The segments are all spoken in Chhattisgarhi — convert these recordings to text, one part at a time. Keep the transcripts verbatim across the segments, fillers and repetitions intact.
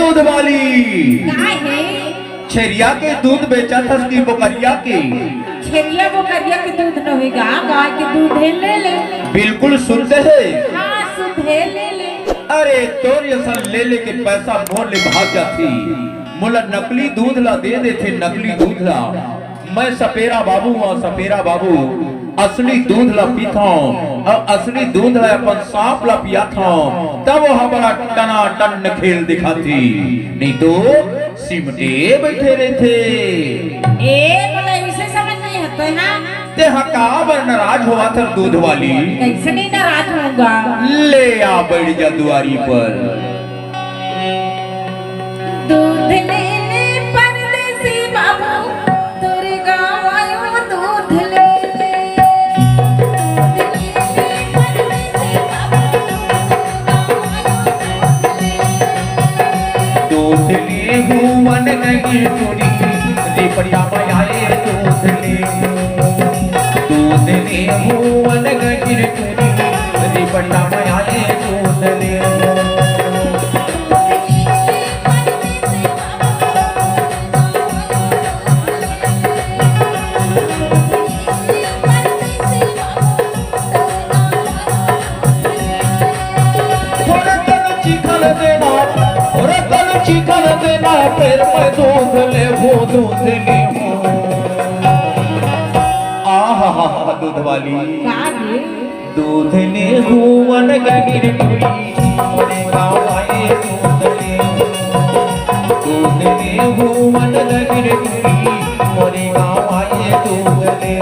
दूध वाली। का हे? छेरिया के दूध बेचत हस कि बोकरिया के? छेरिया बोकरिया के दूध नोहे गा, गाय के दूध हे, ले ले। बिल्कुल शुद्ध हे। हाँ, शुद्ध हे, ले ले। अरे, तोर असन ले ले के पैसा मोर ले भाग जाथे। मोला नकली दूध ला दे देथे, नकली दूध ला। मैं सपेरा बाबू हंव, सपेरा बाबू। असली दूध ला पीथंव अउ असली दूध ला अपन सांप ला पियाथंव, तब वो हमला टनाटन खेल दिखाथे, नहीं तो सिमटे बइठे रहिथे। ए, मोला अइसे समझ नइ आत हे। तेहा काबर नाराज होवत हस दूध वाली? कइसे नइ नाराज होवंव गा? ले आ, बइठ जा दुवारी पर। दूध ले ले परदेसी बाबू, तोर गाँव आयो दूध ले ले। दूध ले ले परदेसी बाबू, तोर गाँव आयो दूध ले ले। दूध ले हुवन गहिर टूरी, रेपटिया म आए दूध ले। दूध ले हुवन गहिर टूरी, रेपटिया म आए दूध ले। थोड़ा तन चिखल देना, थोड़ा तन चिखल देना, फेर मैं दूध लेहूं, दूध लेहूं। आहा, दूध वाली। का रे? दूध लेहूं वन गहिर टूरी, मोरे गाँव आए दूध ले। दूध लेहूं वन गहिर टूरी, मोरे गाँव आए दूध ले।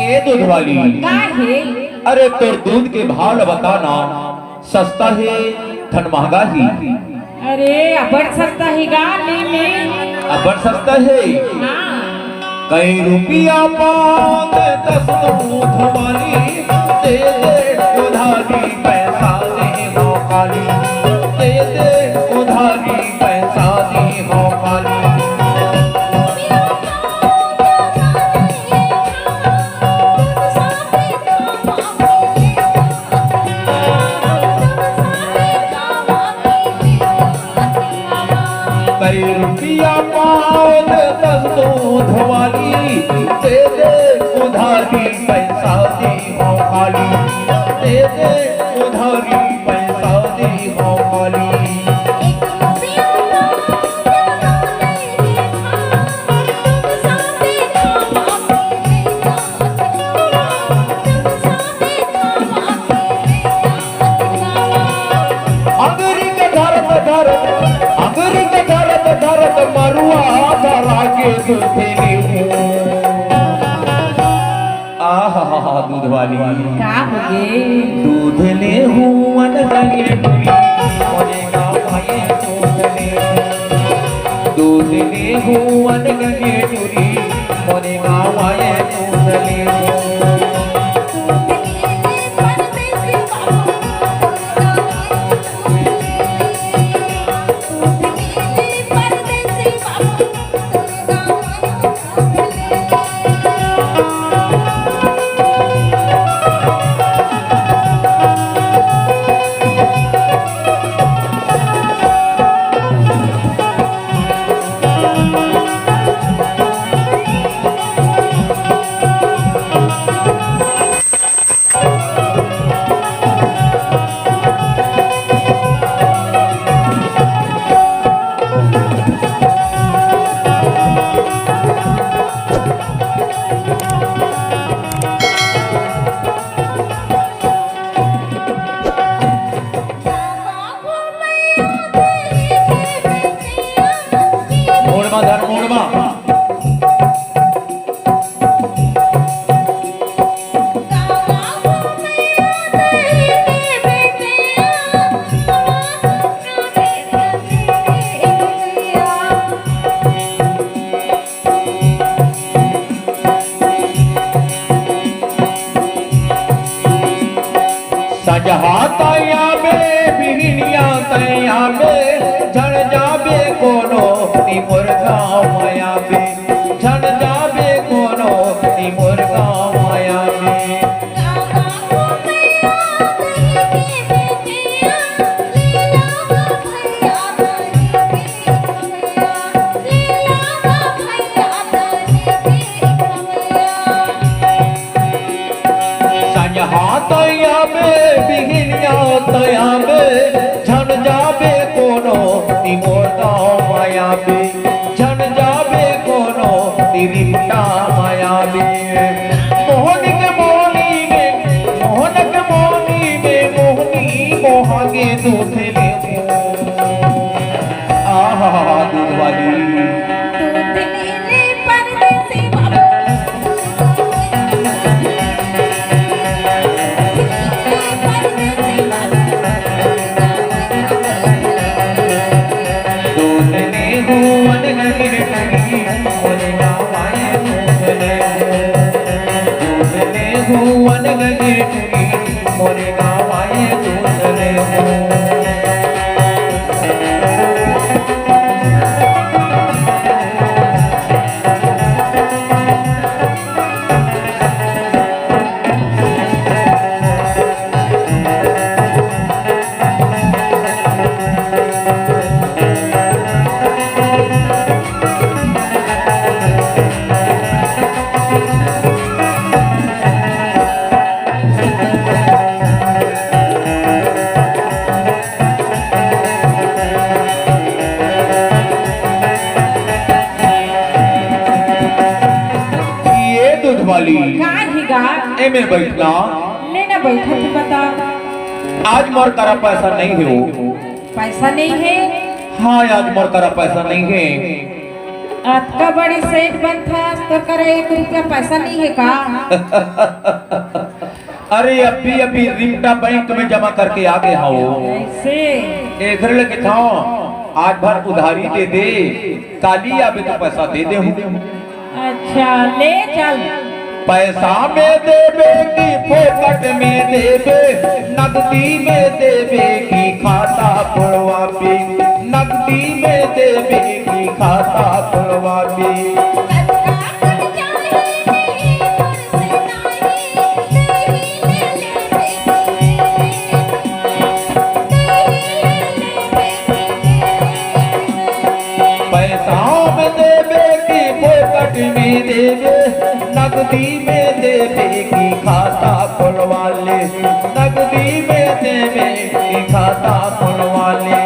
ए दूध वाली। का हे? अरे, तोर दूध के भाव ल बता ना, सस्ता हे धन महंगा हे? अरे, अब्बड़ सस्ता हे गा, ले ले। अब्बड़ सस्ता हे? हाँ। कई रुपया पाव दे दस दूध वाली, दे दे उधारी पैसा दे हौं काली, दे दे उधारी पैसा दे हौं काली। कई रुपया पाव दे दस दूध वाली, दे दे उधारी पैसा दी हौं काली, दे दे उधारी पैसा दी हौं काली। अंगरी के धरत धरत, अंगरी के धरत धरत मरुआ धरा के दूध लेहूं। आहा, दूध वाली। का होगे? दूध लेहूं वन गहिर टूरी, मोरे गाँव आए दूध ले। दूध लेहूं वन गहिर टूरी, मोरे गाँव आए दूध ले। अजहा तैं आबे, बिहिनिया तैं आबे, झन जाबे कोनो नी मोर गाँव म आबे, झन जाबे कोनो नी मोर गाँव म आबे। संझा तैं आबे, बिहिनिया तैं आबे, झन जाबे कोनो नी मोर गाँव म आबे, झन जाबे कोनो नी रिपटा म आबे। मोहन के मोहनी में, मोहन के मोहनी में, मोहनी मोहा के दूध ले। आहा, दूध वाली। दूध ले ले परदेसी बाबू। दूध ले हुवन गहिर टंगी, मोरे गाँव आए दूध ले। दूध ले हुवन गहिर टंगी, मोरे गाँव आए दूध ले। ये दूध वाली। का हे गा? एमे बैठ ना। ले ना बैठत हे, बता। आज मोर करा पैसा नहीं हे वो। पैसा नहीं हे? हाँ, आज मोर करा पैसा नहीं हे। अतका बड़े सेठ बनथस, तोर करा एक रुपया पैसा नहीं हे का? अरे, अभी अभी रिमटा बैंक में जमा करके आ गे हव। ऐसे? एखर ले कथंव, आज भर उधारी दे दे, काली आबे त पैसा दे देहूँ। अच्छा, ले चल। पैसा में देबे कि फोकट में देबे, नगदी में देबे कि खाता खोलवाबे, नगदी में देबे कि खाता खोलवाबे। पैसा में देबे कि फोकट में देबे, नगदी में देबे कि खाता खोलवा ले, नगदी में देबे कि खाता खोलवा ले।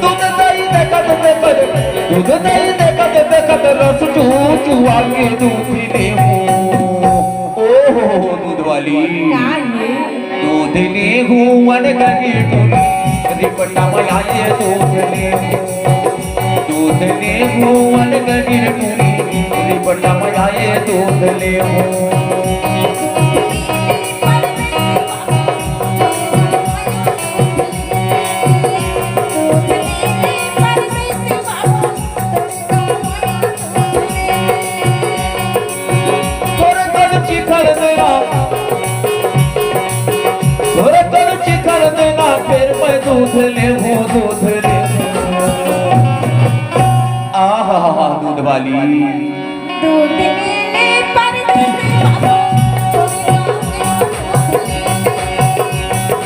दूध दही देखत देखत, दूध दही देखत देखत रस चू चुआ के दूध लेहूँ। ओहो दूध वाली। का ये? दूध लेहूँ अनगने टुरी, रिपटा मया ये दूध लेहूँ। दूध लेहूँ अनगने टुरी, रिपटा मया ये दूध लेहूँ। तोरे तन चिखल देना, तोरे तन चिखल देना, फेर मैं दूध लेहूँ, दूध लेहूँ। आहा, दूध वाली। दूध ले ले परदेसी बाबू,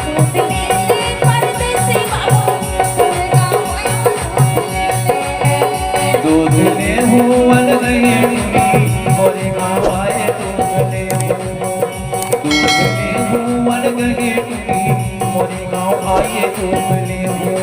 दूध ले ले परदेसी बाबू, दूध लेहूँ अनगने टुरी, मोरे गाँव आए दूध लेहूँ। दूध लेहूँ अनगने टुरी, मोरे गाँव आए दूध लेहूँ।